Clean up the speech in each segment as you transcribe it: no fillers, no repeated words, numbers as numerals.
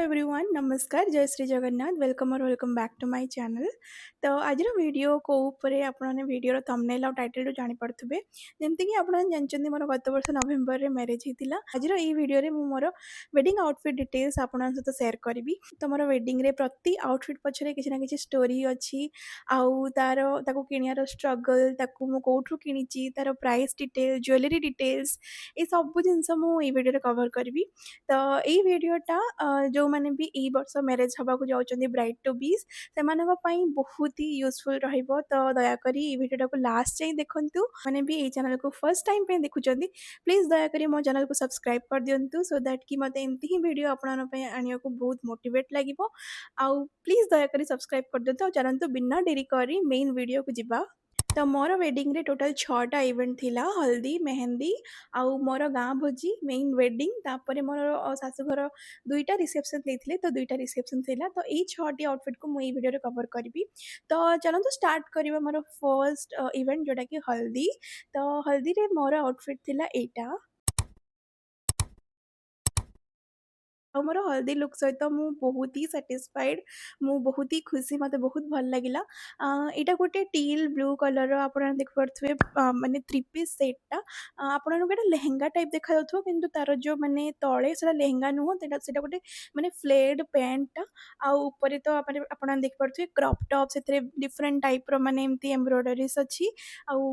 Everyone, ନମସ୍କାର, ଜୟ Shri Jagannath. Welcome or welcome back to my channel. ତ ଆଜିର ଭିଡ଼ିଓ କେଉଁ ଉପରେ, ଆପଣମାନେ ଭିଡ଼ିଓର ଥମ୍ବନେଲ୍ ଆଉ ଟାଇଟଲ୍ରୁ ଜାଣିପାରୁଥିବେ। ଯେମିତିକି ଆପଣମାନେ ଜାଣିଛନ୍ତି, ମୋର ଗତ ବର୍ଷ ନଭେମ୍ବରରେ ମ୍ୟାରେଜ୍ ହେଇଥିଲା। ଆଜିର ଏଇ ଭିଡ଼ିଓରେ ମୁଁ ମୋର ୱେଡ଼ିଂ ଆଉଟଫିଟ୍ ଡିଟେଲ୍ସ ଆପଣଙ୍କ ସହିତ ସେୟାର କରିବି। ତ ମୋର ୱେଡ଼ିଂରେ ପ୍ରତି ଆଉଟଫିଟ୍ ପଛରେ କିଛି ନା କିଛି ଷ୍ଟୋରି ଅଛି ଆଉ ତାର ତାକୁ କିଣିବାର ଷ୍ଟ୍ରଗଲ୍, ତାକୁ ମୁଁ କେଉଁଠୁ କିଣିଛି, ତାର ପ୍ରାଇସ୍ ଡିଟେଲ୍, ଜୁଏଲାରୀ ଡିଟେଲ୍ସ, ଏ ସବୁ ଜିନିଷ ମୁଁ ଏଇ ଭିଡ଼ିଓରେ କଭର୍ କରିବି। ତ ଏଇ ଭିଡ଼ିଓଟା ଯେଉଁମାନେ ବି ଏଇ ବର୍ଷ ମ୍ୟାରେଜ୍ ହେବାକୁ ଯାଉଛନ୍ତି, ବ୍ରାଇଡ୍ ଟୁ ବିସ୍, ସେମାନଙ୍କ ପାଇଁ ବହୁତ ହି ୟୁଜଫୁଲ୍ ରହିବ। ତ ଦୟାକରି ଏଇ ଭିଡ଼ିଓଟାକୁ ଲାଷ୍ଟ ଯାଏଁ ଦେଖନ୍ତୁ। ମାନେ ବି ଏଇ ଚ୍ୟାନେଲକୁ ଫର୍ଷ୍ଟ ଟାଇମ୍ ପାଇଁ ଦେଖୁଛନ୍ତି, ପ୍ଲିଜ୍ ଦୟାକରି ମୋ ଚ୍ୟାନେଲକୁ ସବସ୍କ୍ରାଇବ୍ କରିଦିଅନ୍ତୁ, ସୋ that କି ମୋତେ ଏମିତି ହିଁ ଭିଡ଼ିଓ ଆପଣଙ୍କ ପାଇଁ ଆଣିବାକୁ ବହୁତ ମୋଟିଭେଟ୍ ଲାଗିବ। ଆଉ ପ୍ଲିଜ୍ ଦୟାକରି ସବସ୍କ୍ରାଇବ୍ କରିଦିଅନ୍ତୁ। ଆଉ ଚାଲନ୍ତୁ, ବିନା ଡେରି କରି ମେନ୍ ଭିଡ଼ିଓକୁ ଯିବା। ତ ମୋର ୱେଡ଼ିଂରେ ଟୋଟାଲ୍ ଛଅଟା ଇଭେଣ୍ଟ ଥିଲା: ହଳଦୀ, ମେହେନ୍ଦି ଆଉ ମୋର ଗାଁ ଭୋଜି, ମେଇନ୍ ୱେଡ଼ିଂ, ତାପରେ ମୋର ଶାଶୁଘର ଦୁଇଟା ରିସେପସନ୍ ଦେଇଥିଲେ, ତ ଦୁଇଟା ରିସେପସନ୍ ଥିଲା। ତ ଏଇ ଛଅଟି ଆଉଟଫିଟ୍କୁ ମୁଁ ଏଇ ଭିଡ଼ିଓରେ କଭର୍ କରିବି। ତ ଚାଲନ୍ତୁ ଷ୍ଟାର୍ଟ କରିବା ମୋର ଫର୍ଷ୍ଟ ଇଭେଣ୍ଟ, ଯେଉଁଟାକି ହଳଦୀ। ତ ହଳଦୀରେ ମୋର ଆଉଟଫିଟ୍ ଥିଲା ଏଇଟା। ଆଉ ମୋର ହଳଦୀ ଲୁକ୍ ସହିତ ମୁଁ ବହୁତ ହି ସାଟିସ୍ଫାଇଡ଼୍, ମୁଁ ବହୁତ ହି ଖୁସି, ମୋତେ ବହୁତ ଭଲ ଲାଗିଲା। ଏଇଟା ଗୋଟେ ଟିଲ୍ ବ୍ଲୁ କଲର୍ର, ଆପଣ ଦେଖିପାରୁଥିବେ, ମାନେ ଥ୍ରୀ ପିସ୍ ସେଟ୍ଟା। ଆପଣଙ୍କୁ ଏଇଟା ଲେହେଙ୍ଗା ଟାଇପ୍ ଦେଖାଯାଉଥିବ, କିନ୍ତୁ ତାର ଯେଉଁ ମାନେ ତଳେ ସେଇଟା ଲେହେଙ୍ଗା ନୁହଁ, ସେଇଟା ଗୋଟେ ମାନେ ଫ୍ଲେଡ୍ ପ୍ୟାଣ୍ଟଟା। ଆଉ ଉପରେ ତ ଆପଣ ଦେଖିପାରୁଥିବେ କ୍ରପ୍ ଟପ୍, ସେଥିରେ ଡିଫରେଣ୍ଟ ଟାଇପ୍ର ମାନେ ଏମିତି ଏମ୍ବ୍ରଏଡରିଜ୍ ଅଛି ଆଉ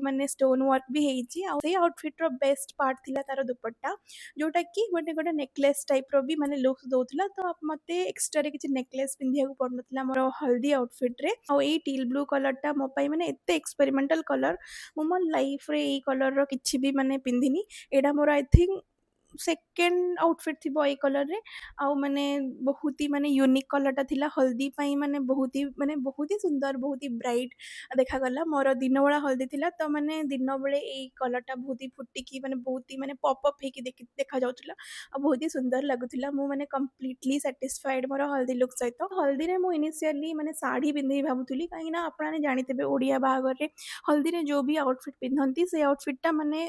ମାନେ ଷ୍ଟୋନ୍ ୱାର୍କ ବି ହେଇଛି। ଆଉ ସେଇ ଆଉଟଫିଟ୍ର ବେଷ୍ଟ ପାର୍ଟ ଥିଲା ତାର ଦୁପଟ୍ଟା, ଯେଉଁଟାକି ଗୋଟେ ଗୋଟେ ନେକଲେସ୍ ଟାଇପ୍ର ବି ମାନେ ଲୁକ୍ସ ଦେଉଥିଲା। ତ ମୋତେ ଏକ୍ସଟ୍ରାରେ କିଛି ନେକଲେସ୍ ପିନ୍ଧିବାକୁ ପଡ଼ୁନଥିଲା ମୋର ହଳଦୀ ଆଉଟଫିଟ୍ରେ। ଆଉ ଏଇ ଟିଲ୍ ବ୍ଲୁ କଲର୍ଟା ମୋ ପାଇଁ ମାନେ ଏତେ ଏକ୍ସପେରିମେଣ୍ଟାଲ୍ କଲର୍, ମୁଁ ମୋ ଲାଇଫ୍ରେ ଏଇ କଲର୍ର କିଛି ବି ମାନେ ପିନ୍ଧିନି। ଏଇଟା ମୋର I think second outfit ଥିବ ଏଇ କଲର୍ରେ। ଆଉ ମାନେ ବହୁତ ହି ମାନେ ୟୁନିକ୍ କଲର୍ଟା ଥିଲା ହଳଦୀ ପାଇଁ, ମାନେ ବହୁତ ହି ସୁନ୍ଦର, ବହୁତ ହି ବ୍ରାଇଟ୍ ଦେଖାଗଲା। ମୋର ଦିନବେଳା ହଳଦୀ ଥିଲା, ତ ମାନେ ଦିନବେଳେ ଏଇ କଲର୍ଟା ବହୁତ ହି ଫୁଟିକି ମାନେ ବହୁତ ହି ମାନେ ପପ୍ ଅପ୍ ହେଇକି ଦେଖାଯାଉଥିଲା ଆଉ ବହୁତ ହି ସୁନ୍ଦର ଲାଗୁଥିଲା। ମୁଁ ମାନେ କମ୍ପ୍ଲିଟଲି ସାଟିସ୍ଫାଇଡ଼୍ ମୋର ହଳଦୀ ଲୁକ୍ ସହିତ। ହଳଦୀରେ ମୁଁ ଇନିସିଆଲି ମାନେ ଶାଢ଼ୀ ପିନ୍ଧିବି ଭାବୁଥିଲି, କାହିଁକିନା ଆପଣମାନେ ଜାଣିଥିବେ, ଓଡ଼ିଆ ବାହାଘରରେ ହଳଦୀରେ ଯେଉଁ ବି ଆଉଟଫିଟ୍ ପିନ୍ଧନ୍ତି, ସେ ଆଉଟଫିଟ୍ଟା ମାନେ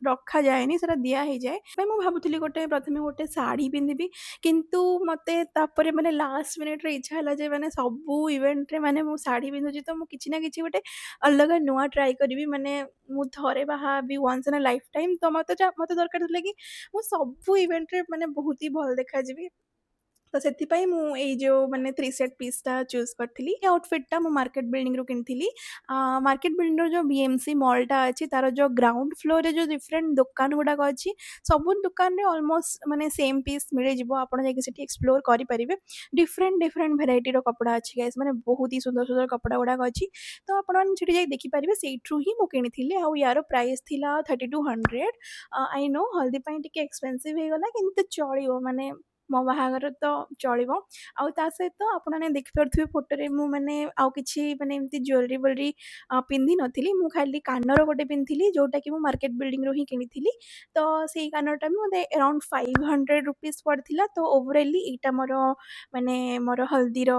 ରଖାଯାଏନି, ସେଟା ଦିଆ ହେଇଯାଏ ପାଇଁ ମୁଁ ଭାବୁଥିଲି ଗୋଟେ ପ୍ରଥମେ ଗୋଟେ ଶାଢ଼ୀ ପିନ୍ଧିବି। କିନ୍ତୁ ମୋତେ ତାପରେ ମାନେ ଲାଷ୍ଟ ମିନିଟ୍ରେ ଇଚ୍ଛା ହେଲା ଯେ ମାନେ ସବୁ ଇଭେଣ୍ଟରେ ମାନେ ମୁଁ ଶାଢ଼ୀ ପିନ୍ଧୁଛି, ତ ମୁଁ କିଛି ନା କିଛି ଗୋଟେ ଅଲଗା ନୂଆ ଟ୍ରାଏ କରିବି। ମାନେ ମୁଁ ଥରେ ବାହା ହେବି, once in a life time। ତ ମୋତେ ଦରକାର ଥିଲା କି ମୁଁ ସବୁ ଇଭେଣ୍ଟରେ ମାନେ ବହୁତ ହି ଭଲ ଦେଖାଯିବି। ତ ସେଥିପାଇଁ ମୁଁ ଏଇ ଯେଉଁ ମାନେ ଥ୍ରୀ ସେଟ୍ ପିସ୍ଟା ଚୁଜ୍ କରିଥିଲି। ଏ ଆଉଟଫିଟ୍ଟା ମୁଁ ମାର୍କେଟ ବିଲ୍ଡିଂରୁ କିଣିଥିଲି। ମାର୍କେଟ ବିଲ୍ଡିଂର ଯେଉଁ ବିଏମ୍ସି ମଲ୍ଟା ଅଛି, ତାର ଯେଉଁ ଗ୍ରାଉଣ୍ଡ ଫ୍ଲୋରରେ ଯେଉଁ ଡିଫରେଣ୍ଟ ଦୋକାନ ଗୁଡ଼ାକ ଅଛି, ସବୁ ଦୋକାନରେ ଅଲମୋଷ୍ଟ ମାନେ ସେମ୍ ପିସ୍ ମିଳିଯିବ। ଆପଣ ଯାଇକି ସେଠି ଏକ୍ସପ୍ଲୋର କରିପାରିବେ। ଡିଫରେଣ୍ଟ ଡିଫରେଣ୍ଟ ଭେରାଇଟିର କପଡ଼ା ଅଛି ଗାଇସ୍, ମାନେ ବହୁତ ହି ସୁନ୍ଦର ସୁନ୍ଦର କପଡ଼ା ଗୁଡ଼ାକ ଅଛି। ତ ଆପଣମାନେ ସେଠି ଯାଇ ଦେଖିପାରିବେ। ସେଇଠୁ ହିଁ ମୁଁ କିଣିଥିଲି ଆଉ ୟାର ପ୍ରାଇସ୍ ଥିଲା 3200। I no, ହଳଦୀ ପାଇଁ ଟିକେ ଏକ୍ସପେନ୍ସିଭ୍ ହେଇଗଲା, କିନ୍ତୁ ଚଳିବ, ମାନେ ମୋ ବାହାଘର ତ ଚଳିବ। ଆଉ ତା ସହିତ ଆପଣମାନେ ଦେଖିପାରୁଥିବେ ଫଟୋରେ, ମୁଁ ମାନେ ଆଉ କିଛି ମାନେ ଏମିତି ଜୁଏଲାରୀ ବୋଲେରୀ ପିନ୍ଧିନଥିଲି। ମୁଁ ଖାଲି କାନର ଗୋଟେ ପିନ୍ଧିଥିଲି, ଯେଉଁଟାକି ମୁଁ ମାର୍କେଟ ବିଲ୍ଡିଂରୁ ହିଁ କିଣିଥିଲି। ତ ସେଇ କାନରଟା ବି ମୋତେ ଆରାଉଣ୍ଡ ₹500 ପଡ଼ିଥିଲା। ତ ଓଭରାଲି ଏଇଟା ମୋର ମାନେ ମୋର ହଳଦୀର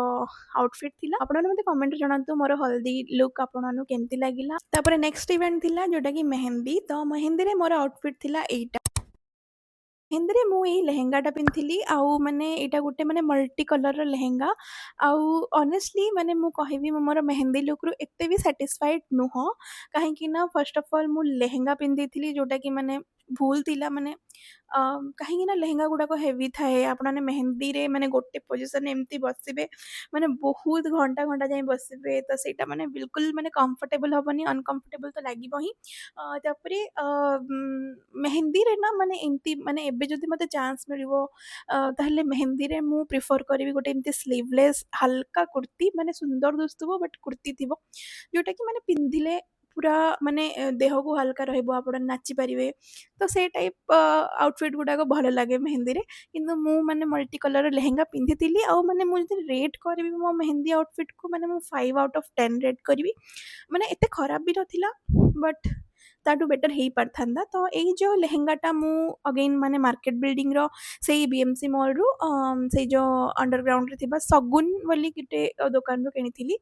ଆଉଟଫିଟ୍ ଥିଲା। ଆପଣମାନେ ମୋତେ କମେଣ୍ଟରେ ଜଣାନ୍ତୁ, ମୋର ହଳଦୀ ଲୁକ୍ ଆପଣମାନଙ୍କୁ କେମିତି ଲାଗିଲା। ତାପରେ ନେକ୍ସଟ ଇଭେଣ୍ଟ ଥିଲା, ଯେଉଁଟାକି ମେହେନ୍ଦି। ତ ମେହେନ୍ଦିରେ ମୋର ଆଉଟଫିଟ୍ ଥିଲା ଏଇଟା। ମେହେନ୍ଦିରେ ମୁଁ ଏଇ ଲେହେଙ୍ଗାଟା ପିନ୍ଧିଥିଲି ଆଉ ମାନେ ଏଇଟା ଗୋଟେ ମାନେ ମଲ୍ଟି କଲର୍ର ଲେହେଙ୍ଗା। ଆଉ ଅନେଷ୍ଟଲି ମାନେ ମୁଁ କହିବି, ମୁଁ ମୋର ମେହେନ୍ଦି ଲୁକ୍ରୁ ଏତେ ବି ସାଟିସ୍ଫାଇଡ଼୍ ନୁହଁ, କାହିଁକି ନା ଫାର୍ଷ୍ଟ ଅଫ୍ ଅଲ୍ ମୁଁ ଲେହେଙ୍ଗା ପିନ୍ଧିଥିଲି, ଯେଉଁଟାକି ମାନେ ଭୁଲ ଥିଲା। ମାନେ କାହିଁକି ନା ଲେହେଙ୍ଗା ଗୁଡ଼ାକ ହେଭି ଥାଏ। ଆପଣମାନେ ମେହେନ୍ଦିରେ ମାନେ ଗୋଟେ ପୋଜିସନ୍ ଏମିତି ବସିବେ, ମାନେ ବହୁତ ଘଣ୍ଟା ଘଣ୍ଟା ଯାଏଁ ବସିବେ, ତ ସେଇଟା ମାନେ ବିଲକୁଲ ମାନେ କମ୍ଫର୍ଟେବଲ୍ ହେବନି, ଅନକମ୍ଫର୍ଟେବଲ୍ ତ ଲାଗିବ ହିଁ। ତାପରେ ମେହେନ୍ଦିରେ ନା ମାନେ ଏମିତି ମାନେ ଏବେ ଯଦି ମୋତେ ଚାନ୍ସ ମିଳିବ, ତାହେଲେ ମେହେନ୍ଦିରେ ମୁଁ ପ୍ରିଫର୍ କରିବି ଗୋଟେ ଏମିତି ସ୍ଲିଭଲେସ୍ ହାଲକା କୁର୍ତ୍ତି, ମାନେ ସୁନ୍ଦର ଦିଶୁଥିବ ବଟ୍ କୁର୍ତ୍ତି ଥିବ, ଯେଉଁଟାକି ମାନେ ପିନ୍ଧିଲେ ପୁରା ମାନେ ଦେହକୁ ହାଲକା ରହିବ, ଆପଣ ନାଚିପାରିବେ। ତ ସେ ଟାଇପ୍ ଆଉଟଫିଟ୍ ଗୁଡ଼ାକ ଭଲ ଲାଗେ ମେହେନ୍ଦିରେ। କିନ୍ତୁ ମୁଁ ମାନେ ମଲ୍ଟି କଲର୍ ଲେହେଙ୍ଗା ପିନ୍ଧିଥିଲି। ଆଉ ମାନେ ମୁଁ ଯଦି ରେଟ୍ କରିବି ମୋ ମେହେନ୍ଦି ଆଉଟଫିଟ୍କୁ, ମାନେ ମୁଁ 5 ଆଉଟ୍ ଅଫ୍ 10 ରେଟ୍ କରିବି। ମାନେ ଏତେ ଖରାପ ବି ନଥିଲା, ବଟ୍ ତାଠୁ ବେଟର୍ ହେଇପାରିଥାନ୍ତା। ତ ଏଇ ଯେଉଁ ଲେହେଙ୍ଗାଟା ମୁଁ ଅଗେନ୍ ମାନେ ମାର୍କେଟ ବିଲ୍ଡିଂର ସେଇ ବିଏମ୍ସି ମଲ୍ରୁ, ସେଇ ଯେଉଁ ଅଣ୍ଡରଗ୍ରାଉଣ୍ଡରେ ଥିବା ସଗୁନ ବୋଲି ଗୋଟେ ଦୋକାନରୁ କିଣିଥିଲି।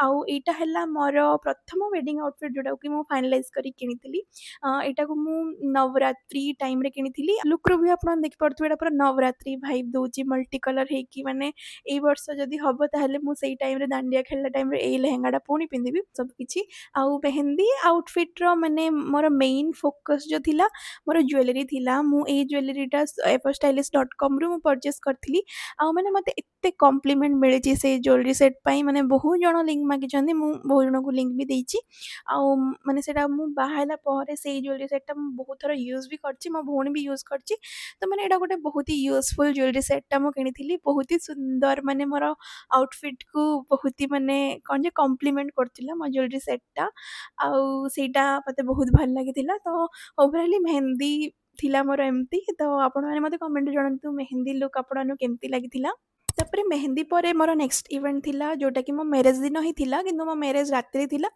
ଆଉ ଏଇଟା ହେଲା ମୋର ପ୍ରଥମ ୱେଡ଼ିଂ ଆଉଟଫିଟ୍, ଯେଉଁଟାକୁ ମୁଁ ଫାଇନାଲାଇଜ୍ କରିକି କିଣିଥିଲି। ଏଇଟାକୁ ମୁଁ ନବରାତ୍ରି ଟାଇମ୍ରେ କିଣିଥିଲି। ଲୁକ୍ରୁ ବି ଆପଣ ଦେଖିପାରୁଥିବେ, ଏଇଟା ପୁରା ନବରାତ୍ରି ଭାଇବ୍ ଦେଉଛି, ମଲ୍ଟି କଲର୍ ହେଇକି। ମାନେ ଏଇ ବର୍ଷ ଯଦି ହବ, ତାହେଲେ ମୁଁ ସେଇ ଟାଇମ୍ରେ, ଦାଣ୍ଡିଆ ଖେଳିଲା ଟାଇମ୍ରେ ଏଇ ଲେହେଙ୍ଗାଟା ପୁଣି ପିନ୍ଧିବି ସବୁ କିଛି। ଆଉ ମେହେନ୍ଦି ଆଉଟଫିଟ୍ର ମାନେ ମୋର ମେଇନ୍ ଫୋକସ୍ ଯେଉଁ ଥିଲା, ମୋର ଜୁଏଲାରୀ ଥିଲା। ମୁଁ ଏଇ ଜୁଏଲାରୀଟା everstylist.comରୁ ମୁଁ ପରଚେସ୍ କରିଥିଲି। ଆଉ ମାନେ ମୋତେ ଏତେ କମ୍ପ୍ଲିମେଣ୍ଟ ମିଳିଛି ସେଇ ଜୁଏଲାରୀ ସେଟ୍ ପାଇଁ, ମାନେ ବହୁତ ଜଣ ଲିଙ୍କ୍ ମାଗିଛନ୍ତି, ମୁଁ ବହୁତ ଜଣଙ୍କୁ ଲିଙ୍କ୍ ବି ଦେଇଛି। ଆଉ ମାନେ ସେଇଟା ମୁଁ ବାହା ହେଲା ପରେ ସେଇ ଜୁଏଲାରୀ ସେଟ୍ଟା ମୁଁ ବହୁତ ଥର ୟୁଜ୍ ବି କରିଛି, ମୋ ଭଉଣୀ ବି ୟୁଜ୍ କରିଛି। ତ ମାନେ ଏଇଟା ଗୋଟେ ବହୁତ ହି ୟୁଜଫୁଲ୍ ଜୁଏଲାରୀ ସେଟ୍ଟା ମୁଁ କିଣିଥିଲି। ବହୁତ ହି ସୁନ୍ଦର, ମାନେ ମୋର ଆଉଟଫିଟ୍କୁ ବହୁତ ହି ମାନେ କ'ଣ ଯେ କମ୍ପ୍ଲିମେଣ୍ଟ କରୁଥିଲା ମୋ ଜୁଏଲାରୀ ସେଟ୍ଟା। ଆଉ ସେଇଟା ମୋତେ ବହୁତ ଭଲ ଲାଗିଥିଲା। ତ ଓଭରାଲି ମେହେନ୍ଦି ଥିଲା ମୋର ଏମିତି। ତ ଆପଣମାନେ ମୋତେ କମେଣ୍ଟରେ ଜଣାନ୍ତୁ, ମେହେନ୍ଦି ଲୁକ୍ ଆପଣମାନଙ୍କୁ କେମିତି ଲାଗିଥିଲା। ତାପରେ ମେହେନ୍ଦି ପରେ ମୋର ନେକ୍ସଟ ଇଭେଣ୍ଟ ଥିଲା, ଯେଉଁଟାକି ମୋ ମ୍ୟାରେଜ୍ ଦିନ ହିଁ ଥିଲା, କିନ୍ତୁ ମୋ ମ୍ୟାରେଜ୍ ରାତିରେ ଥିଲା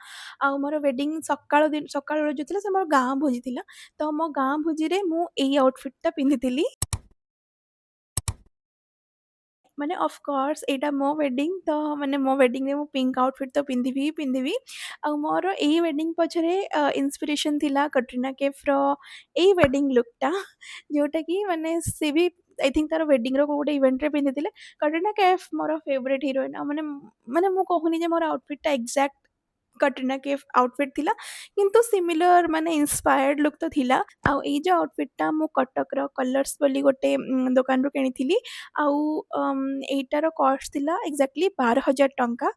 ଆଉ ମୋର ୱେଡ଼ିଂ ସକାଳ ଦିନ। ସକାଳ ଯେଉଁ ଥିଲା, ସେ ମୋର ଗାଁ ଭୋଜି ଥିଲା। ତ ମୋ ଗାଁ ଭୋଜିରେ ମୁଁ ଏଇ ଆଉଟଫିଟ୍ଟା ପିନ୍ଧିଥିଲି। ମାନେ ଅଫକୋର୍ସ ଏଇଟା ମୋ ୱେଡ଼ିଂ, ତ ମାନେ ମୋ ୱେଡ଼ିଂରେ ମୁଁ ପିଙ୍କ ଆଉଟଫିଟ୍ ତ ପିନ୍ଧିବି ହିଁ ପିନ୍ଧିବି। ଆଉ ମୋର ଏଇ ୱେଡ଼ିଂ ପଛରେ ଇନ୍ସପିରେସନ୍ ଥିଲା କଟ୍ରିନା କେଫ୍ର ଏଇ ୱେଡ଼ିଂ ଲୁକ୍ଟା, ଯେଉଁଟାକି ମାନେ ସେ ବି I think ତାର ୱେଡ଼ିଂର କେଉଁ ଗୋଟେ ଇଭେଣ୍ଟରେ ପିନ୍ଧିଥିଲେ। କଟ୍ରିନା କେଫ୍ ମୋର ଫେଭରେଟ୍ ହିରୋଇନ୍। ଆଉ ମାନେ ମୁଁ କହୁନି ଯେ ମୋର ଆଉଟଫିଟ୍ଟା ଏକ୍ଜାକ୍ଟ କଟ୍ରିନା କେଫ୍ ଆଉଟଫିଟ୍ ଥିଲା, କିନ୍ତୁ ସିମିଲର ମାନେ ଇନ୍ସପାୟାର୍ଡ ଲୁକ୍ ତ ଥିଲା। ଆଉ ଏଇ ଯେଉଁ ଆଉଟଫିଟ୍ଟା ମୁଁ କଟକର କଲର୍ସ ବୋଲି ଗୋଟେ ଦୋକାନରୁ କିଣିଥିଲି। ଆଉ ଏଇଟାର କଷ୍ଟ ଥିଲା ଏକ୍ଜାକ୍ଟଲି 12,000 ଟଙ୍କା।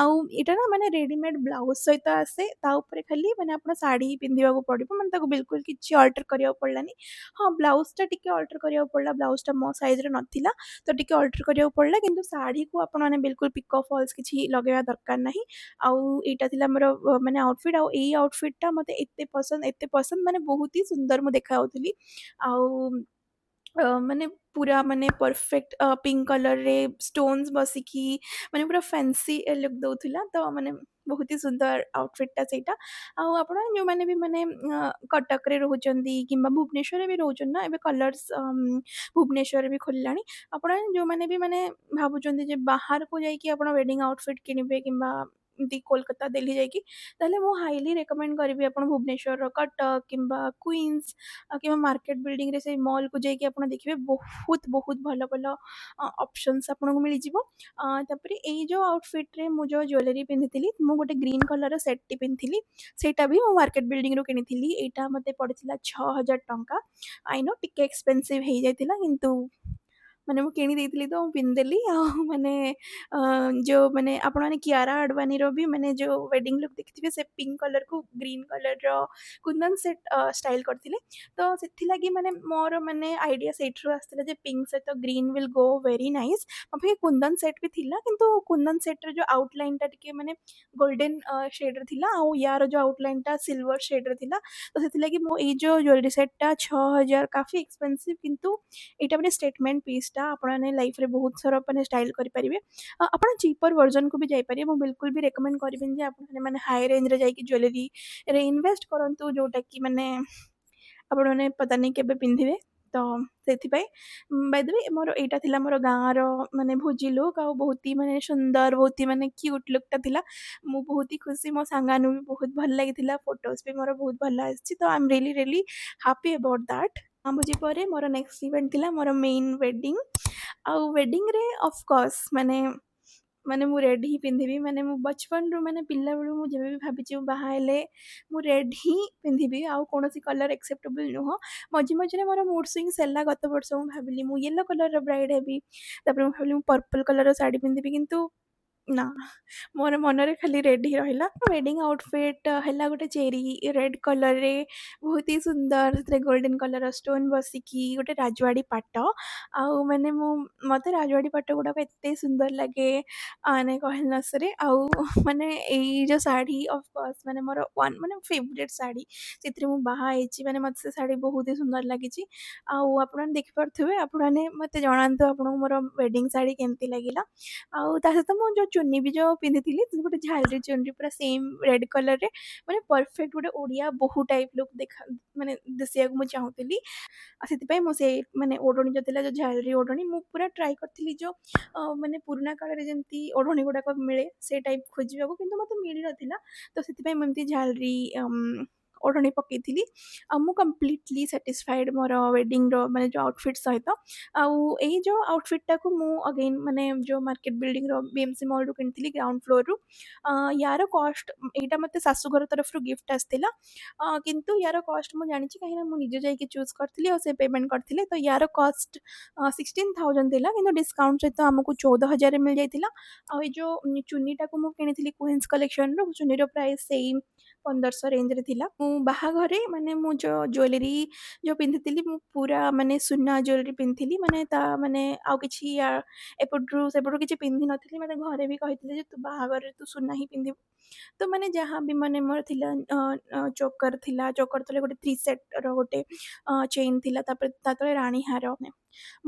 ଆଉ ଏଇଟା ନା ମାନେ ରେଡ଼ିମେଡ଼୍ ବ୍ଲାଉଜ୍ ସହିତ ଆସେ, ତା ଉପରେ ଖାଲି ମାନେ ଆପଣ ଶାଢ଼ୀ ପିନ୍ଧିବାକୁ ପଡ଼ିବ। ମାନେ ତାକୁ ବିଲକୁଲ କିଛି ଅଲ୍ଟର କରିବାକୁ ପଡ଼ିଲାନି। ହଁ, ବ୍ଲାଉଜ୍ଟା ଟିକେ ଅଲ୍ଟର କରିବାକୁ ପଡ଼ିଲା, ବ୍ଲାଉଜ୍ଟା ମୋ ସାଇଜ୍ର ନଥିଲା, ତ ଟିକେ ଅଲ୍ଟର କରିବାକୁ ପଡ଼ିଲା। କିନ୍ତୁ ଶାଢ଼ୀକୁ ଆପଣମାନେ ବିଲକୁଲ ପିକୋ ଫଲ୍ସ କିଛି ଲଗେଇବା ଦରକାର ନାହିଁ। ଆଉ ଏଇଟା ଥିଲା ମୋର ମାନେ ଆଉଟଫିଟ୍। ଆଉ ଏଇ ଆଉଟଫିଟ୍ଟା ମୋତେ ଏତେ ପସନ୍ଦ, ଏତେ ପସନ୍ଦ, ମାନେ ବହୁତ ହି ସୁନ୍ଦର ମୁଁ ଦେଖାଯାଉଥିଲି। ଆଉ ମାନେ ପୁରା ମାନେ ପରଫେକ୍ଟ ପିଙ୍କ କଲର୍ରେ ଷ୍ଟୋନ୍ସ ବସିକି ମାନେ ପୁରା ଫ୍ୟାନ୍ସି ଲୁକ୍ ଦେଉଥିଲା। ତ ମାନେ ବହୁତ ହି ସୁନ୍ଦର ଆଉଟଫିଟ୍ଟା ସେଇଟା। ଆଉ ଆପଣ ଯେଉଁମାନେ ବି ମାନେ କଟକରେ ରହୁଛନ୍ତି କିମ୍ବା ଭୁବନେଶ୍ୱରରେ ବି ରହୁଛନ୍ତି ନା, ଏବେ କଲର୍ସ ଭୁବନେଶ୍ୱରରେ ବି ଖୋଲିଲାଣି। ଆପଣ ଯେଉଁମାନେ ବି ମାନେ ଭାବୁଛନ୍ତି ଯେ ବାହାରକୁ ଯାଇକି ଆପଣ ୱେଡ଼ିଂ ଆଉଟଫିଟ୍ କିଣିବେ କିମ୍ବା ଏମିତି କୋଲକାତା, ଦିଲ୍ଲୀ ଯାଇକି, ତାହେଲେ ମୁଁ ହାଇଲି ରେକମେଣ୍ଡ କରିବି, ଆପଣ ଭୁବନେଶ୍ୱରର କଟକ କିମ୍ବା କୁଇନ୍ସ କିମ୍ବା ମାର୍କେଟ ବିଲ୍ଡିଂରେ ସେଇ ମଲ୍କୁ ଯାଇକି ଆପଣ ଦେଖିବେ, ବହୁତ ବହୁତ ଭଲ ଭଲ ଅପସନ୍ସ ଆପଣଙ୍କୁ ମିଳିଯିବ। ତାପରେ ଏଇ ଯେଉଁ ଆଉଟଫିଟ୍ରେ ମୁଁ ଯେଉଁ ଜୁଏଲାରୀ ପିନ୍ଧିଥିଲି, ମୁଁ ଗୋଟେ ଗ୍ରୀନ୍ କଲର୍ର ସେଟ୍ଟି ପିନ୍ଧିଥିଲି, ସେଇଟା ବି ମୁଁ ମାର୍କେଟ ବିଲ୍ଡିଂରୁ କିଣିଥିଲି। ଏଇଟା ମୋତେ ପଡ଼ିଥିଲା 6,000 ଟଙ୍କା। I no, ଟିକେ ଏକ୍ସପେନ୍ସିଭ୍ ହେଇଯାଇଥିଲା, କିନ୍ତୁ ମାନେ ମୁଁ କିଣି ଦେଇଥିଲି ତ ମୁଁ ପିନ୍ଧିଦେଲି। ଆଉ ମାନେ ଯେଉଁ ମାନେ ଆପଣମାନେ କିଆରା ଆଡ଼ଭାନୀର ବି ମାନେ ଯେଉଁ ୱେଡ଼ିଂ ଲୁକ୍ ଦେଖିଥିବେ, ସେ ପିଙ୍କ କଲର୍କୁ ଗ୍ରୀନ୍ କଲର୍ର କୁନ୍ଦନ ସେଟ୍ ଷ୍ଟାଇଲ୍ କରିଥିଲେ। ତ ସେଥିଲାଗି ମାନେ ମୋର ମାନେ ଆଇଡ଼ିଆ ସେଇଥିରୁ ଆସିଥିଲା ଯେ ପିଙ୍କ ସହିତ green will go very nice. ମୋ ପାଖେ କୁନ୍ଦନ ସେଟ୍ ବି ଥିଲା, କିନ୍ତୁ କୁନ୍ଦନ ସେଟ୍ର ଯେଉଁ ଆଉଟଲାଇନ୍ଟା ଟିକେ ମାନେ ଗୋଲ୍ଡେନ୍ ସେଡ଼୍ରେ ଥିଲା ଆଉ ୟାର ଯେଉଁ ଆଉଟଲାଇନ୍ଟା ସିଲଭର ସେଡ଼୍ରେ ଥିଲା। ତ ସେଥିଲାଗି ମୁଁ ଏଇ ଯେଉଁ ଜୁଏଲାରୀ ସେଟ୍ଟା 6,000, କାଫି ଏକ୍ସପେନ୍ସିଭ୍, କିନ୍ତୁ ଏଇଟା ମାନେ ଷ୍ଟେଟମେଣ୍ଟ ପିସ୍ଟା, ଆପଣମାନେ ଲାଇଫ୍ରେ ବହୁତ ସାରା ମାନେ ଷ୍ଟାଇଲ୍ କରିପାରିବେ। ଆପଣ ଚିପର୍ ଭର୍ଜନକୁ ବି ଯାଇପାରିବେ। ମୁଁ ବିଲକୁଲ ବି ରେକମେଣ୍ଡ କରିବିନି ଯେ ଆପଣମାନେ ମାନେ ହାଇ ରେଞ୍ଜରେ ଯାଇକି ଜୁଏଲାରୀରେ ଇନଭେଷ୍ଟ କରନ୍ତୁ, ଯେଉଁଟାକି ମାନେ ଆପଣମାନେ ପତା ନାହିଁ କେବେ ପିନ୍ଧିବେ। ତ ସେଥିପାଇଁ ବାଇ ଦ we ମୋର ଏଇଟା ଥିଲା ମୋର ଗାଁର ମାନେ ଭୋଜି ଲୁକ୍। ଆଉ ବହୁତ ହି ମାନେ ସୁନ୍ଦର, ବହୁତ ହି ମାନେ କ୍ୟୁଟ୍ ଲୁକ୍ଟା ଥିଲା। ମୁଁ ବହୁତ ହି ଖୁସି, ମୋ ସାଙ୍ଗମାନଙ୍କୁ ବି ବହୁତ ଭଲ ଲାଗିଥିଲା, ଫଟୋସ୍ ବି ମୋର ବହୁତ ଭଲ ଆସିଛି। ତ I am really really happy about that. ଭୋଜି ପରେ ମୋର ନେକ୍ସଟ ଇଭେଣ୍ଟ ଥିଲା ମୋର ମେଇନ୍ ୱେଡ଼ିଂ। ଆଉ ୱେଡ଼ିଂରେ ଅଫକୋର୍ସ ମାନେ ମୁଁ ରେଡ଼୍ ହିଁ ପିନ୍ଧିବି। ମାନେ ମୁଁ ବଚପନରୁ, ମାନେ ପିଲାବେଳୁ ମୁଁ ଯେବେ ବି ଭାବିଛି, ମୁଁ ବାହା ହେଲେ ମୁଁ ରେଡ଼୍ ହିଁ ପିନ୍ଧିବି, ଆଉ କୌଣସି କଲର୍ ଆକ୍ସେପ୍ଟେବଲ୍ ନୁହଁ। ମଝି ମଝିରେ ମୋର ମୁଡ୍ ସୁଇଙ୍ଗସ୍ ହେଲା। ଗତ ବର୍ଷ ମୁଁ ଭାବିଲି ମୁଁ ୟେଲୋ କଲର୍ର ବ୍ରାଇଡ଼୍ ହେବି, ତାପରେ ମୁଁ ଭାବିଲି ମୁଁ ପର୍ପଲ୍ କଲର୍ର ଶାଢ଼ୀ ପିନ୍ଧିବି, କିନ୍ତୁ ନା, ମୋର ମନରେ ଖାଲି ରେଡ଼୍ ହିଁ ରହିଲା। ୱେଡ଼ିଂ ଆଉଟଫିଟ୍ ହେଲା ଗୋଟେ ଚେରି ରେଡ଼୍ କଲର୍ରେ, ବହୁତ ହି ସୁନ୍ଦର, ସେଥିରେ ଗୋଲ୍ଡେନ୍ କଲର୍ର ଷ୍ଟୋନ୍ ବସିକି ଗୋଟେ ରାଜୱାଡ଼ି ପାଟ। ଆଉ ମାନେ ମୋତେ ରାଜୱାଡ଼ି ପାଟ ଗୁଡ଼ାକ ଏତେ ସୁନ୍ଦର ଲାଗେ, ମାନେ କହିଲେ ନ ସରେ। ଆଉ ମାନେ ଏଇ ଯେଉଁ ଶାଢ଼ୀ ଅଫକୋର୍ସ ମାନେ ମୋର ୱାନ୍ ମାନେ ଫେଭରେଟ୍ ଶାଢ଼ୀ, ସେଥିରେ ମୁଁ ବାହା ହେଇଛି। ମାନେ ମୋତେ ସେ ଶାଢ଼ୀ ବହୁତ ହି ସୁନ୍ଦର ଲାଗିଛି। ଆଉ ଆପଣମାନେ ଦେଖିପାରୁଥିବେ। ଆପଣମାନେ ମୋତେ ଜଣାନ୍ତୁ ଆପଣଙ୍କୁ ମୋର ୱେଡ଼ିଂ ଶାଢ଼ୀ କେମିତି ଲାଗିଲା। ଆଉ ତା ସହିତ ମୁଁ ଯେଉଁ ଚୁନି ବି ଯେଉଁ ପିନ୍ଧିଥିଲି, ଗୋଟେ ଝାଲରି ଚୁନରି ପୁରା ସେମ୍ ରେଡ୍ କଲର୍ରେ, ମାନେ ପରଫେକ୍ଟ ଗୋଟେ ଓଡ଼ିଆ ବୋହୂ ଟାଇପ୍ ଲୁକ୍ ଦେଖା ମାନେ ଦିଶିବାକୁ ମୁଁ ଚାହୁଁଥିଲି। ଆଉ ସେଥିପାଇଁ ମୁଁ ସେଇ ମାନେ ଓଢ଼ଣୀ ଯେଉଁ ଥିଲା, ଯେଉଁ ଝାଲରି ଓଢ଼ଣୀ, ମୁଁ ପୁରା ଟ୍ରାଏ କରିଥିଲି ଯେଉଁ ମାନେ ପୁରୁଣା କାଳରେ ଯେମିତି ଓଢ଼ଣୀ ଗୁଡ଼ାକ ମିଳେ, ସେ ଟାଇପ୍ ଖୋଜିବାକୁ, କିନ୍ତୁ ମୋତେ ମିଳିନଥିଲା। ତ ସେଥିପାଇଁ ମୁଁ ଏମିତି ଝାଲରି ଓଢ଼ଣୀ ପକେଇଥିଲି। ଆଉ ମୁଁ କମ୍ପ୍ଲିଟଲି ସାଟିସ୍ଫାଏଡ଼୍ ମୋର ୱେଡ଼ିଙ୍ଗର ମାନେ ଯେଉଁ ଆଉଟଫିଟ୍ ସହିତ। ଆଉ ଏଇ ଯେଉଁ ଆଉଟଫିଟ୍ଟାକୁ ମୁଁ ଅଗେନ୍ ମାନେ ଯେଉଁ ମାର୍କେଟ ବିଲ୍ଡିଂର ବିଏମ୍ସି ମଲ୍ରୁ କିଣିଥିଲି, ଗ୍ରାଉଣ୍ଡ ଫ୍ଲୋରରୁ। ୟାର କଷ୍ଟ, ଏଇଟା ମୋତେ ଶାଶୁଘର ତରଫରୁ ଗିଫ୍ଟ ଆସିଥିଲା, କିନ୍ତୁ ୟାର କଷ୍ଟ ମୁଁ ଜାଣିଛି, କାହିଁକିନା ମୁଁ ନିଜେ ଯାଇକି ଚୁଜ୍ କରିଥିଲି ଆଉ ସେ ପେମେଣ୍ଟ କରିଥିଲେ। ତ ୟାର କଷ୍ଟ 16,000 ଥିଲା, କିନ୍ତୁ ଡିସକାଉଣ୍ଟ ସହିତ ଆମକୁ 14,000ରେ ମିଳିଯାଇଥିଲା। ଆଉ ଏଇ ଯେଉଁ ଚୁନିଟାକୁ ମୁଁ କିଣିଥିଲି କୁଇନ୍ସ କଲେକ୍ସନରୁ, ଚୁନିର ପ୍ରାଇସ୍ ସେଇ 1500 ରେଞ୍ଜରେ ଥିଲା। ମୁଁ ବାହାଘରେ ମାନେ ମୁଁ ଯେଉଁ ଜୁଏଲେରୀ ଯେଉଁ ପିନ୍ଧିଥିଲି, ମୁଁ ପୁରା ମାନେ ସୁନା ଜୁଏଲେରୀ ପିନ୍ଧିଥିଲି। ମାନେ ତା ମାନେ ଆଉ କିଛି ଏପଟରୁ ସେପଟରୁ କିଛି ପିନ୍ଧିନଥିଲି। ମୋତେ ଘରେ ବି କହିଥିଲେ ଯେ ତୁ ବାହାଘରରେ ତୁ ସୁନା ହିଁ ପିନ୍ଧିବୁ। ତ ମାନେ ଯାହା ବି ମାନେ ମୋର ଥିଲା, ଚୋକର ଥିଲା, ଚୋକର ତଳେ ଗୋଟେ ଥ୍ରୀ ସେଟ୍ର ଗୋଟେ ଚେନ୍ ଥିଲା, ତାପରେ ତା ତଳେ ରାଣୀ ହାର।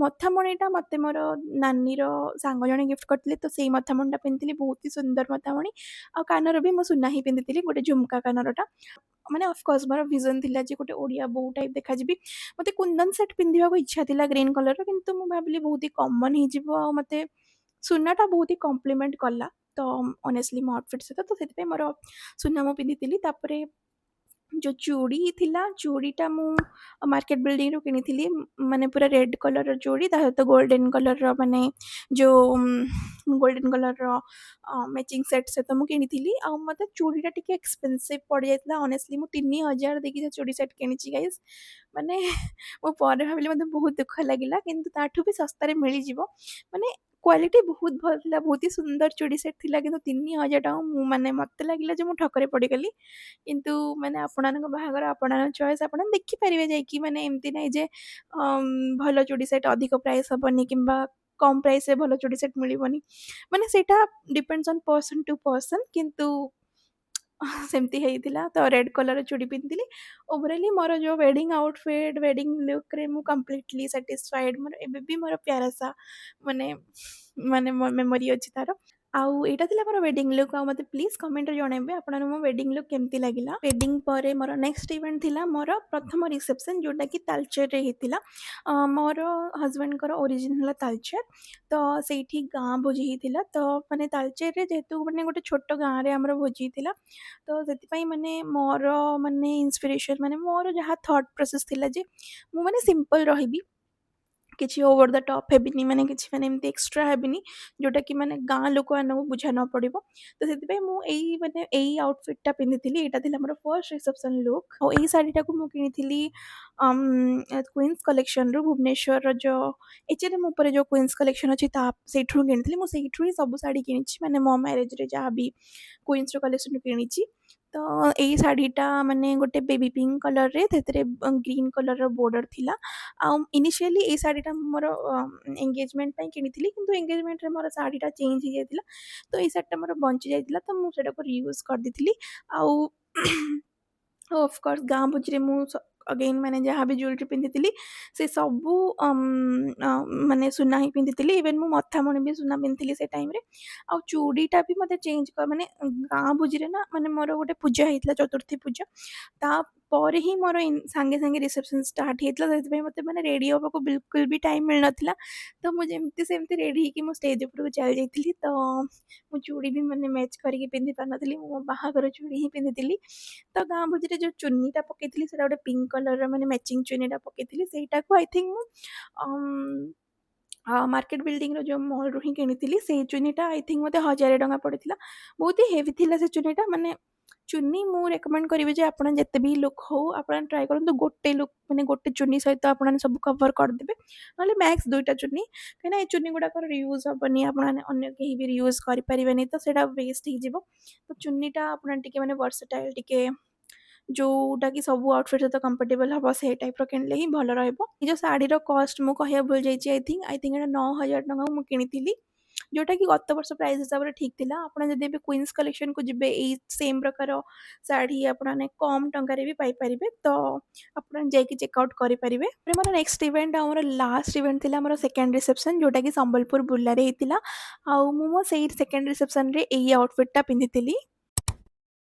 ମଥାମଣିଟା ମୋତେ ମୋର ନାନୀର ସାଙ୍ଗ ଜଣେ ଗିଫ୍ଟ କରିଥିଲେ, ତ ସେଇ ମଥାମଣିଟା ପିନ୍ଧିଥିଲି, ବହୁତ ହି ସୁନ୍ଦର ମଥାମଣି। ଆଉ କାନର ବି ମୁଁ ସୁନା ହିଁ ପିନ୍ଧିଥିଲି, ଗୋଟେ ଝୁମକା କାନରଟା। ମାନେ ଅଫକୋର୍ସ ମୋର ଭିଜନ୍ ଥିଲା ଯେ ଗୋଟେ ଓଡ଼ିଆ ବୋହୂ ଟାଇପ୍ ଦେଖାଯିବି। ମୋତେ କୁନ୍ଦନ ସେଟ୍ ପିନ୍ଧିବାକୁ ଇଚ୍ଛା ଥିଲା ଗ୍ରୀନ୍ କଲର୍ର, କିନ୍ତୁ ମୁଁ ଭାବିଲି ବହୁତ ହି କମନ୍ ହେଇଯିବ ଆଉ ମୋତେ ସୁନାଟା ବହୁତ ହି କମ୍ପ୍ଲିମେଣ୍ଟ କଲା ତ ଅନେଷ୍ଟଲି ମୋ ଆଉଟଫିଟ୍ ସହିତ, ତ ସେଥିପାଇଁ ମୋର ସୁନା ମୁଁ ପିନ୍ଧିଥିଲି। ତାପରେ ଯେଉଁ ଚୁଡ଼ି ଥିଲା, ଚୁଡ଼ିଟା ମୁଁ ମାର୍କେଟ ବିଲ୍ଡିଂରୁ କିଣିଥିଲି, ମାନେ ପୁରା ରେଡ୍ କଲର୍ର ଚୁଡ଼ି, ତା ସହିତ ଗୋଲ୍ଡେନ୍ କଲର୍ର ମାନେ ଯେଉଁ ଗୋଲ୍ଡେନ୍ କଲର୍ର ମ୍ୟାଚିଂ ସେଟ୍ ସହିତ ମୁଁ କିଣିଥିଲି। ଆଉ ମୋତେ ଚୁଡ଼ିଟା ଟିକେ ଏକ୍ସପେନ୍ସିଭ୍ ପଡ଼ିଯାଇଥିଲା। ଅନେଷ୍ଟଲି ମୁଁ 3000 ଦେଇକି ସେ ଚୁଡ଼ି ସେଟ୍ କିଣିଛି ଗାଇସ୍। ମାନେ ମୁଁ ପରେ ଭାବିଲି, ମୋତେ ବହୁତ ଦୁଃଖ ଲାଗିଲା, କିନ୍ତୁ ତାଠୁ ବି ଶସ୍ତାରେ ମିଳିଯିବ। ମାନେ କ୍ୱାଲିଟି ବହୁତ ଭଲ ଥିଲା, ବହୁତ ହି ସୁନ୍ଦର ଚୁଡ଼ି ସେଟ୍ ଥିଲା, କିନ୍ତୁ 3000 ଟଙ୍କା ମୁଁ ମାନେ ମୋତେ ଲାଗିଲା ଯେ ମୁଁ ଠକରେ ପଡ଼ିଗଲି। କିନ୍ତୁ ମାନେ ଆପଣମାନଙ୍କ ବାହାଘର, ଆପଣଙ୍କ ଚଏସ୍, ଆପଣ ଦେଖିପାରିବେ ଯାଇକି। ମାନେ ଏମିତି ନାହିଁ ଯେ ଭଲ ଚୁଡ଼ି ସେଟ୍ ଅଧିକ ପ୍ରାଇସ୍ ହେବନି କିମ୍ବା କମ୍ ପ୍ରାଇସ୍ରେ ଭଲ ଚୁଡ଼ି ସେଟ୍ ମିଳିବନି। ମାନେ ସେଇଟା depends on person to person, କିନ୍ତୁ ସେମିତି ହେଇଥିଲା। ତ ରେଡ୍ କଲର୍ ଚୁଡ଼ି ପିନ୍ଧିଥିଲି। ଓଭରାଲି ମୋର ଯେଉଁ ୱେଡ଼ିଙ୍ଗ ଆଉଟଫିଟ୍, ୱେଡ଼ିଙ୍ଗ ଲୁକ୍ରେ ମୁଁ କମ୍ପ୍ଲିଟଲି ସାଟିସ୍ଫାଏଡ଼୍। ମୋର ଏବେ ବି ମୋର ପ୍ୟାରା ସା ମାନେ ମେମୋରି ଅଛି ତାର। ଆଉ ଏଇଟା ଥିଲା ମୋର ୱେଡ଼ିଙ୍ଗ ଲୁକ୍। ଆଉ ମୋତେ ପ୍ଲିଜ୍ କମେଣ୍ଟରେ ଜଣାଇବେ ଆପଣଙ୍କୁ ମୋ ୱେଡ଼ିଙ୍ଗ ଲୁକ୍ କେମିତି ଲାଗିଲା। ୱେଡ଼ିଙ୍ଗ ପରେ ମୋର ନେକ୍ସଟ ଇଭେଣ୍ଟ ଥିଲା ମୋର ପ୍ରଥମ ରିସେପସନ୍, ଯେଉଁଟାକି ତାଲଚେରରେ ହେଇଥିଲା। ମୋର ହଜବେଣ୍ଡଙ୍କର ଓରିଜିନ୍ ହେଲା ତାଲଚେର, ତ ସେଇଠି ଗାଁ ଭୋଜି ହେଇଥିଲା। ତ ମାନେ ତାଲଚେରରେ ଯେହେତୁ ମାନେ ଗୋଟେ ଛୋଟ ଗାଁରେ ଆମର ଭୋଜି ହେଇଥିଲା, ତ ସେଥିପାଇଁ ମାନେ ମୋର ମାନେ ଇନ୍ସପିରେସନ୍, ମାନେ ମୋର ଯାହା ଥଟ୍ ପ୍ରୋସେସ୍ ଥିଲା ଯେ ମୁଁ ମାନେ ସିମ୍ପଲ୍ ରହିବି, କିଛି ଓଭର the top ହେବିନି, ମାନେ କିଛି ମାନେ ଏମିତି ଏକ୍ସଟ୍ରା ହେବିନି, ଯେଉଁଟାକି ମାନେ ଗାଁ ଲୋକମାନଙ୍କୁ ବୁଝା ନ ପଡ଼ିବ। ତ ସେଥିପାଇଁ ମୁଁ ଏଇ ମାନେ ଏଇ ଆଉଟଫିଟ୍ଟା ପିନ୍ଧିଥିଲି। ଏଇଟା ଥିଲା ମୋର ଫର୍ଷ୍ଟ ରିସେପସନ୍ ଲୁକ୍। ଆଉ ଏଇ ଶାଢ଼ୀଟାକୁ ମୁଁ କିଣିଥିଲି କୁଇନ୍ସ କଲେକ୍ସନରୁ, ଭୁବନେଶ୍ୱରର ଯେଉଁ ଏଚ୍&ଏମ୍ ଉପରେ ଯେଉଁ କୁଇନ୍ସ କଲେକ୍ସନ୍ ଅଛି, ତା ସେଇଠୁ କିଣିଥିଲି। ମୁଁ ସେଇଠୁ ହିଁ ସବୁ ଶାଢ଼ୀ କିଣିଛି, ମାନେ ମୋ ମ୍ୟାରେଜରେ ଯାହା ବି କୁଇନ୍ସର କଲେକ୍ସନରୁ କିଣିଛି। ତ ଏଇ ଶାଢ଼ୀଟା ମାନେ ଗୋଟେ ବେବି ପିଙ୍କ କଲର୍ରେ, ସେଥିରେ ଗ୍ରୀନ୍ କଲର୍ର ବର୍ଡ଼ର ଥିଲା। ଆଉ ଇନିସିଆଲି ଏଇ ଶାଢ଼ୀଟା ମୁଁ ମୋର ଏଙ୍ଗେଜମେଣ୍ଟ ପାଇଁ କିଣିଥିଲି, କିନ୍ତୁ ଏଙ୍ଗେଜମେଣ୍ଟରେ ମୋର ଶାଢ଼ୀଟା ଚେଞ୍ଜ ହେଇଯାଇଥିଲା, ତ ଏଇ ଶାଢ଼ୀଟା ମୋର ବଞ୍ଚି ଯାଇଥିଲା, ତ ମୁଁ ସେଇଟାକୁ ରିୟୁଜ୍ କରିଦେଇଥିଲି। ଆଉ ଅଫକୋର୍ସ ଗାଁ ଭୋଜିରେ ମୁଁ ଅଗେନ୍ ମାନେ ଯାହା ବି ଜୁଏଲେରୀ ପିନ୍ଧିଥିଲି, ସେ ସବୁ ମାନେ ସୁନା ହିଁ ପିନ୍ଧିଥିଲି। ଇଭେନ୍ ମୁଁ ମଥାମଣି ବି ସୁନା ପିନ୍ଧିଥିଲି ସେ ଟାଇମ୍ରେ। ଆଉ ଚୁଡ଼ିଟା ବି ମୋତେ ଚେଞ୍ଜ, ମାନେ ଗାଁ ଭୋଜିରେ ନା ମାନେ ମୋର ଗୋଟେ ପୂଜା ହେଇଥିଲା, ଚତୁର୍ଥୀ ପୂଜା, ତାପରେ ହିଁ ମୋର ସାଙ୍ଗେ ସାଙ୍ଗେ ରିସେପସନ୍ ଷ୍ଟାର୍ଟ ହେଇଥିଲା। ସେଥିପାଇଁ ମୋତେ ମାନେ ରେଡ଼ି ହେବାକୁ ବିଲକୁଲ ବି ଟାଇମ୍ ମିଳିନଥିଲା। ତ ମୁଁ ଯେମିତି ସେମିତି ରେଡ଼ି ହେଇକି ମୁଁ ଷ୍ଟେଜ୍ ଉପରକୁ ଚାଲି ଯାଇଥିଲି। ତ ମୁଁ ଚୁଡ଼ି ବି ମାନେ ମ୍ୟାଚ୍ କରିକି ପିନ୍ଧି ପାରିନଥିଲି, ମୁଁ ମୋ ବାହାଘର ଚୁଡ଼ି ହିଁ ପିନ୍ଧିଥିଲି। ତ ଗାଁ ଭୋଜିରେ ଯେଉଁ ଚୁନିଟା ପକେଇଥିଲି, ସେଇଟା ଗୋଟେ ପିଙ୍କ କଲର୍ର ମାନେ ମ୍ୟାଚିଂ ଚୁନିଟା ପକେଇଥିଲି। ସେଇଟାକୁ I think ମୁଁ ମାର୍କେଟ ବିଲ୍ଡିଂର ଯେଉଁ ମଲ୍ରୁ ହିଁ କିଣିଥିଲି। ସେଇ ଚୁନିଟା I think ମୋତେ 1000 ଟଙ୍କା ପଡ଼ିଥିଲା। ବହୁତ ହି ହେଭି ଥିଲା ସେ ଚୁନିଟା। ମାନେ ଚୁନି ମୁଁ ରେକମେଣ୍ଡ କରିବି ଯେ ଆପଣ ଯେତେ ବି ଲୁକ୍ ହଉ, ଆପଣ ଟ୍ରାଏ କରନ୍ତୁ ଗୋଟେ ଲୁକ୍, ମାନେ ଗୋଟେ ଚୁନି ସହିତ ଆପଣ ସବୁ କଭର୍ କରିଦେବେ, ନହେଲେ ମ୍ୟାକ୍ସ ଦୁଇଟା ଚୁନି, କାହିଁକିନା ଏ ଚୁନି ଗୁଡ଼ାକର ରିୟୁଜ୍ ହେବନି, ଆପଣମାନେ ଅନ୍ୟ କେହି ବି ରିୟୁଜ୍ କରିପାରିବେନି, ତ ସେଇଟା ୱେଷ୍ଟ ହେଇଯିବ। ତ ଚୁନିଟା ଆପଣ ଟିକେ ମାନେ ଭର୍ସଟାଇଲ୍, ଟିକେ ଯେଉଁଟାକି ସବୁ ଆଉଟଫିଟ୍ ସହିତ କମ୍ଫର୍ଟେବଲ୍ ହେବ, ସେଇ ଟାଇପ୍ର କିଣିଲେ ହିଁ ଭଲ ରହିବ। ଏ ଯେଉଁ ଶାଢ଼ୀର କଷ୍ଟ ମୁଁ କହିବାକୁ ଭୁଲି ଯାଇଛି। I think ଏଇଟା 9000 ଟଙ୍କା ମୁଁ କିଣିଥିଲି। ଯେଉଁଟାକି ଗତ ବର୍ଷ ପ୍ରାଇସ୍ ହିସାବରେ ଠିକ୍ ଥିଲା। ଆପଣ ଯଦି ଏବେ କୁଇନ୍ସ କଲେକ୍ସନକୁ ଯିବେ, ଏଇ ସେମ୍ ପ୍ରକାର ଶାଢ଼ୀ ଆପଣମାନେ କମ୍ ଟଙ୍କାରେ ବି ପାଇପାରିବେ। ତ ଆପଣ ଯାଇକି ଚେକ୍ଆଉଟ୍ କରିପାରିବେ। ମୋର ନେକ୍ସଟ ଇଭେଣ୍ଟ ଆଉ ମୋର ଲାଷ୍ଟ ଇଭେଣ୍ଟ ଥିଲା ଆମର ସେକେଣ୍ଡ ରିସେପସନ୍, ଯେଉଁଟାକି ସମ୍ବଲପୁର ବୁର୍ଲାରେ ହେଇଥିଲା। ଆଉ ମୁଁ ମୋ ସେଇ ସେକେଣ୍ଡ ରିସେପସନ୍ରେ ଏଇ ଆଉଟଫିଟ୍ଟା ପିନ୍ଧିଥିଲି।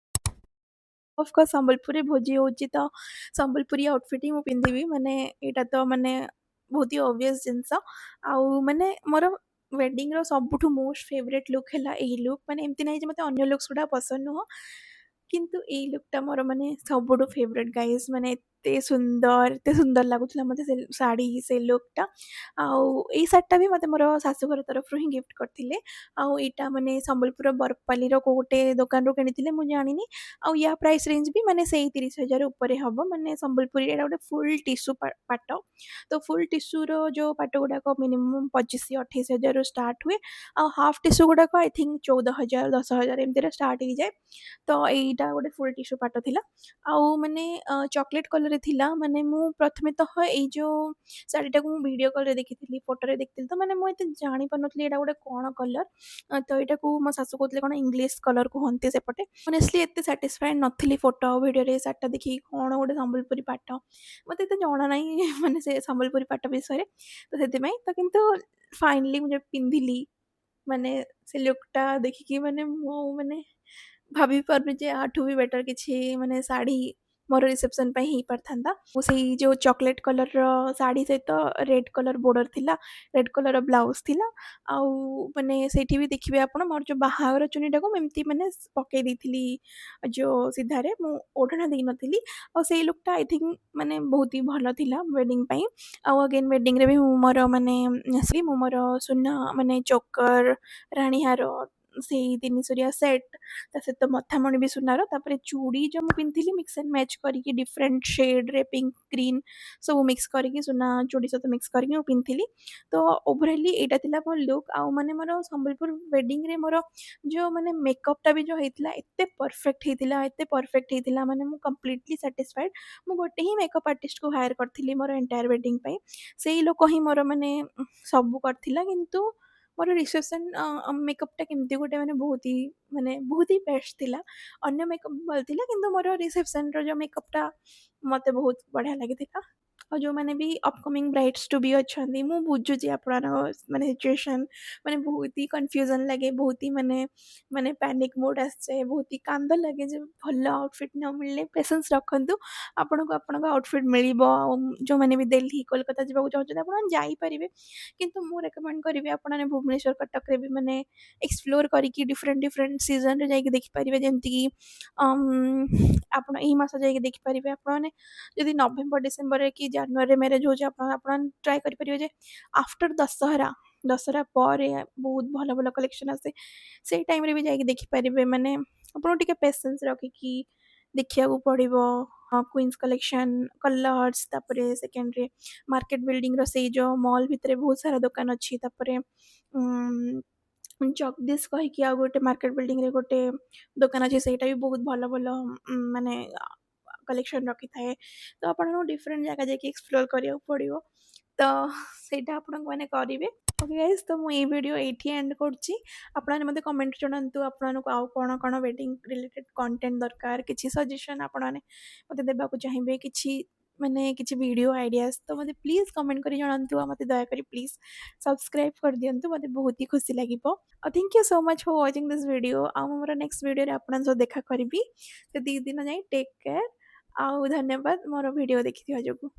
ଅଫକୋର୍ସ ସମ୍ବଲପୁରରେ ଭୋଜି ହେଉଛି ତ ସମ୍ବଲପୁରୀ ଆଉଟଫିଟ୍ ହିଁ ମୁଁ ପିନ୍ଧିବି। ମାନେ ଏଇଟା ତ ମାନେ ବହୁତ ହି ଅବଭିୟସ୍ ଜିନିଷ। ଆଉ ମାନେ ମୋର ୱେଡ଼ିଙ୍ଗର ସବୁଠୁ ମୋଷ୍ଟ ଫେଭରେଟ୍ ଲୁକ୍ ହେଲା ଏଇ ଲୁକ୍। ମାନେ ଏମିତି ନାହିଁ ଯେ ମୋତେ ଅନ୍ୟ ଲୁକ୍ସ ଗୁଡ଼ା ପସନ୍ଦ ନୁହଁ, କିନ୍ତୁ ଏଇ ଲୁକ୍ଟା ମୋର ମାନେ ସବୁଠୁ ଫେଭରେଟ୍ ଗାଇଜ୍। ମାନେ ଏତେ ସୁନ୍ଦର, ଏତେ ସୁନ୍ଦର ଲାଗୁଥିଲା ମୋତେ ସେ ଶାଢ଼ୀ, ସେ ଲୁକ୍ଟା। ଆଉ ଏଇ ଶାଢ଼ୀଟା ବି ମୋତେ ମୋର ଶାଶୁଘର ତରଫରୁ ହିଁ ଗିଫ୍ଟ କରିଥିଲେ। ଆଉ ଏଇଟା ମାନେ ସମ୍ବଲପୁର ବରପାଲିର କେଉଁ ଗୋଟେ ଦୋକାନରୁ କିଣିଥିଲେ, ମୁଁ ଜାଣିନି। ଆଉ ୟା ପ୍ରାଇସ୍ ରେଞ୍ଜ ବି ମାନେ ସେଇ 30,000 ଉପରେ ହେବ। ମାନେ ସମ୍ବଲପୁରୀ ଏଇଟା ଗୋଟେ ଫୁଲ୍ ଟିସୁ ପାଟ। ତ ଫୁଲ୍ ଟିସୁର ଯେଉଁ ପାଟ ଗୁଡ଼ାକ ମିନିମମ୍ 25-28 ହଜାରରୁ ଷ୍ଟାର୍ଟ ହୁଏ ଆଉ ହାଫ୍ ଟିସୁ ଗୁଡ଼ାକ I think 14,000, 10,000 ଏମିତିରେ ଷ୍ଟାର୍ଟ ହେଇଯାଏ। ତ ଏଇଟା ଗୋଟେ ଫୁଲ୍ ଟିସୁ ପାଟ ଥିଲା ଆଉ ମାନେ ଚକୋଲେଟ୍ କଲର୍ରେ ଥିଲା। ମାନେ ମୁଁ ପ୍ରଥମେ ତ ଏଇ ଯେଉଁ ଶାଢ଼ୀଟାକୁ ମୁଁ ଭିଡ଼ିଓ କଲ୍ରେ ଦେଖିଥିଲି, ଫଟୋରେ ଦେଖିଥିଲି, ତ ମାନେ ମୁଁ ଏତେ ଜାଣିପାରୁନଥିଲି ଏଇଟା ଗୋଟେ କ'ଣ କଲର୍। ତ ଏଇଟାକୁ ମୋ ଶାଶୁ କହୁଥିଲେ କ'ଣ ଇଂଲିଶ କଲର୍ କୁହନ୍ତି ସେପଟେ। ଅନେଷ୍ଟଲି ଏତେ ସାଟିସ୍ଫାଏଡ଼ ନଥିଲି ଫଟୋ ଆଉ ଭିଡ଼ିଓରେ ଏ ଶାଢ଼ୀଟା ଦେଖିକି। କ'ଣ ଗୋଟେ ସମ୍ବଲପୁରୀ ପାଟ, ମୋତେ ଏତେ ଜଣା ନାହିଁ ମାନେ ସେ ସମ୍ବଲପୁରୀ ପାଟ ବିଷୟରେ, ତ ସେଥିପାଇଁ ତ। କିନ୍ତୁ ଫାଇନାଲି ମୁଁ ଯେବେ ପିନ୍ଧିଲି, ମାନେ ସେ ଲୁକ୍ଟା ଦେଖିକି ମାନେ ମୁଁ ମାନେ ଭାବି ପାରୁନି ଯେ ୟାଠୁ ବି ବେଟର୍ କିଛି ମାନେ ଶାଢ଼ୀ ମୋର ରିସେପସନ୍ ପାଇଁ ହେଇପାରିଥାନ୍ତା। ମୁଁ ସେଇ ଯେଉଁ ଚକୋଲେଟ୍ କଲର୍ର ଶାଢ଼ୀ ସହିତ ରେଡ଼୍ କଲର୍ ବର୍ଡ଼ର ଥିଲା, ରେଡ଼୍ କଲର୍ର ବ୍ଲାଉଜ୍ ଥିଲା। ଆଉ ମାନେ ସେଇଠି ବି ଦେଖିବେ ଆପଣ, ମୋର ଯେଉଁ ବାହାଘର ଚୁନିଟାକୁ ମୁଁ ଏମିତି ମାନେ ପକେଇ ଦେଇଥିଲି ଯେଉଁ ସିଧାରେ, ମୁଁ ଓଢ଼ଣା ଦେଇନଥିଲି। ଆଉ ସେଇ ଲୁକ୍ଟା I think ମାନେ ବହୁତ ହି ଭଲ ଥିଲା ୱେଡ଼ିଙ୍ଗ ପାଇଁ। ଆଉ ଅଗେନ୍ ୱେଡ଼ିଙ୍ଗରେ ବି ମୁଁ ମୋର ମାନେ ମୁଁ ମୋର ସୁନା ମାନେ ଚୋକର, ରାଣୀହାର, ସେଇ ତିନିସୁରିଆ ସେଟ୍, ତା ସହିତ ମଥାମଣି ବି ସୁନାର। ତାପରେ ଚୁଡ଼ି ଯେଉଁ ମୁଁ ପିନ୍ଧିଥିଲି, ମିକ୍ସ ଆଣ୍ଡ ମ୍ୟାଚ୍ କରିକି ଡିଫରେଣ୍ଟ ସେଡ଼୍ରେ ପିଙ୍କ, ଗ୍ରୀନ୍ ସବୁ ମିକ୍ସ କରିକି, ସୁନା ଚୁଡ଼ି ସହିତ ମିକ୍ସ କରିକି ମୁଁ ପିନ୍ଧିଥିଲି। ତ ଓଭରାଲି ଏଇଟା ଥିଲା ମୋ ଲୁକ୍। ଆଉ ମାନେ ମୋର ସମ୍ବଲପୁର ୱେଡ଼ିଙ୍ଗରେ ମୋର ଯେଉଁ ମାନେ ମେକଅପ୍ଟା ବି ଯେଉଁ ହେଇଥିଲା, ଏତେ ପରଫେକ୍ଟ ହେଇଥିଲା, ଏତେ ପରଫେକ୍ଟ ହେଇଥିଲା, ମାନେ ମୁଁ କମ୍ପ୍ଲିଟଲି ସାଟିସ୍ଫାଏଡ଼। ମୁଁ ଗୋଟେ ହିଁ ମେକଅପ୍ ଆର୍ଟିଷ୍ଟକୁ ହାୟର କରିଥିଲି ମୋର ଏଣ୍ଟାୟାର ୱେଡ଼ିଙ୍ଗ ପାଇଁ। ସେଇ ଲୋକ ହିଁ ମୋର ମାନେ ସବୁ କରିଥିଲା। କିନ୍ତୁ ମୋର ରିସେପସନ୍ ମେକଅପ୍ଟା କେମିତି ଗୋଟେ ମାନେ ବହୁତ ହି ବେଷ୍ଟ ଥିଲା। ଅନ୍ୟ ମେକଅପ୍ ଭଲ ଥିଲା, କିନ୍ତୁ ମୋର ରିସେପସନ୍ର ଯେଉଁ ମେକଅପ୍ଟା ମୋତେ ବହୁତ ବଢ଼ିଆ ଲାଗିଥିଲା। ଆଉ ଯେଉଁମାନେ ବି ଅପକମିଂ ବ୍ରାଇଡ୍ସ ଟୁ ବି ଅଛନ୍ତି, ମୁଁ ବୁଝୁଛି ଆପଣଙ୍କ ମାନେ ସିଚୁଏସନ୍। ମାନେ ବହୁତ ହି କନଫ୍ୟୁଜନ୍ ଲାଗେ, ବହୁତ ହି ମାନେ ପ୍ୟାନିକ୍ ମୋଡ଼୍ ଆସିଯାଏ, ବହୁତ ହି କାନ୍ଦ ଲାଗେ ଯେ ଭଲ ଆଉଟଫିଟ୍ ନ ମିଳିଲେ। ପେସେନ୍ସ ରଖନ୍ତୁ, ଆପଣଙ୍କୁ ଆପଣଙ୍କ ଆଉଟଫିଟ୍ ମିଳିବ। ଆଉ ଯେଉଁମାନେ ବି ଦିଲ୍ଲୀ, କୋଲକାତା ଯିବାକୁ ଚାହୁଁଛନ୍ତି, ଆପଣ ଯାଇପାରିବେ। କିନ୍ତୁ ମୁଁ ରେକମେଣ୍ଡ କରିବି ଆପଣମାନେ ଭୁବନେଶ୍ୱର, କଟକରେ ବି ମାନେ ଏକ୍ସପ୍ଲୋର୍ କରିକି ଡିଫରେଣ୍ଟ ଡିଫରେଣ୍ଟ ସିଜନ୍ରେ ଯାଇକି ଦେଖିପାରିବେ। ଯେମିତିକି ଆପଣ ଏଇ ମାସ ଯାଇକି ଦେଖିପାରିବେ। ଆପଣମାନେ ଯଦି ନଭେମ୍ବର, ଡିସେମ୍ବରରେ କି ଜାନୁଆରୀରେ ମ୍ୟାରେଜ୍ ହେଉଛି ଆପଣ ଟ୍ରାଏ କରିପାରିବେ ଯେ ଆଫ୍ଟର ଦଶହରା, ଦଶହରା ପରେ ବହୁତ ଭଲ ଭଲ କଲେକ୍ସନ୍ ଆସେ, ସେଇ ଟାଇମ୍ରେ ବି ଯାଇକି ଦେଖିପାରିବେ। ମାନେ ଆପଣଙ୍କୁ ଟିକେ ପେସେନ୍ସ ରଖିକି ଦେଖିବାକୁ ପଡ଼ିବ। କୁଇନ୍ସ କଲେକ୍ସନ୍, କଲର୍ସ, ତାପରେ ସେକେଣ୍ଡରେ ମାର୍କେଟ ବିଲ୍ଡିଂର ସେଇ ଯେଉଁ ମଲ୍ ଭିତରେ ବହୁତ ସାରା ଦୋକାନ ଅଛି। ତାପରେ ଜଗଦୀଶ କହିକି ଆଉ ଗୋଟେ ମାର୍କେଟ ବିଲ୍ଡିଂରେ ଗୋଟେ ଦୋକାନ ଅଛି, ସେଇଟା ବି ବହୁତ ଭଲ ଭଲ ମାନେ କଲେକ୍ସନ୍ ରଖିଥାଏ। ତ ଆପଣଙ୍କୁ ଡିଫରେଣ୍ଟ ଜାଗା ଯାଇକି ଏକ୍ସପ୍ଲୋର୍ କରିବାକୁ ପଡ଼ିବ, ତ ସେଇଟା ଆପଣଙ୍କୁ ମାନେ କରିବେ। ଓକେ ଗାଇଜ୍, ତ ମୁଁ ଏଇ ଭିଡ଼ିଓ ଏଇଠି ଏଣ୍ଡ କରୁଛି। ଆପଣମାନେ ମୋତେ କମେଣ୍ଟ ଜଣାନ୍ତୁ ଆପଣମାନଙ୍କୁ ଆଉ କ'ଣ କ'ଣ ୱେଡ଼ିଙ୍ଗ ରିଲେଟେଡ଼୍ କଣ୍ଟେଣ୍ଟ ଦରକାର। କିଛି ସଜେସନ୍ ଆପଣମାନେ ମୋତେ ଦେବାକୁ ଚାହିଁବେ, କିଛି ମାନେ କିଛି ଭିଡ଼ିଓ ଆଇଡ଼ିଆସ୍, ତ ମୋତେ ପ୍ଲିଜ୍ କମେଣ୍ଟ କରି ଜଣାନ୍ତୁ। ଆଉ ମୋତେ ଦୟାକରି ପ୍ଲିଜ୍ ସବସ୍କ୍ରାଇବ୍ କରିଦିଅନ୍ତୁ, ମୋତେ ବହୁତ ହି ଖୁସି ଲାଗିବ। ଆଉ thank you so much for watching this video. ଆଉ ମୁଁ ମୋର ନେକ୍ସଟ ଭିଡ଼ିଓରେ ଆପଣଙ୍କ ସହ ଦେଖା କରିବି। ସେତିକି ଦିନ ଯାଏଁ ଟେକ୍ କେୟାର ଆଉ ଧନ୍ୟବାଦ ମୋର ଭିଡ଼ିଓ ଦେଖିଥିବା ଯୋଗୁଁ।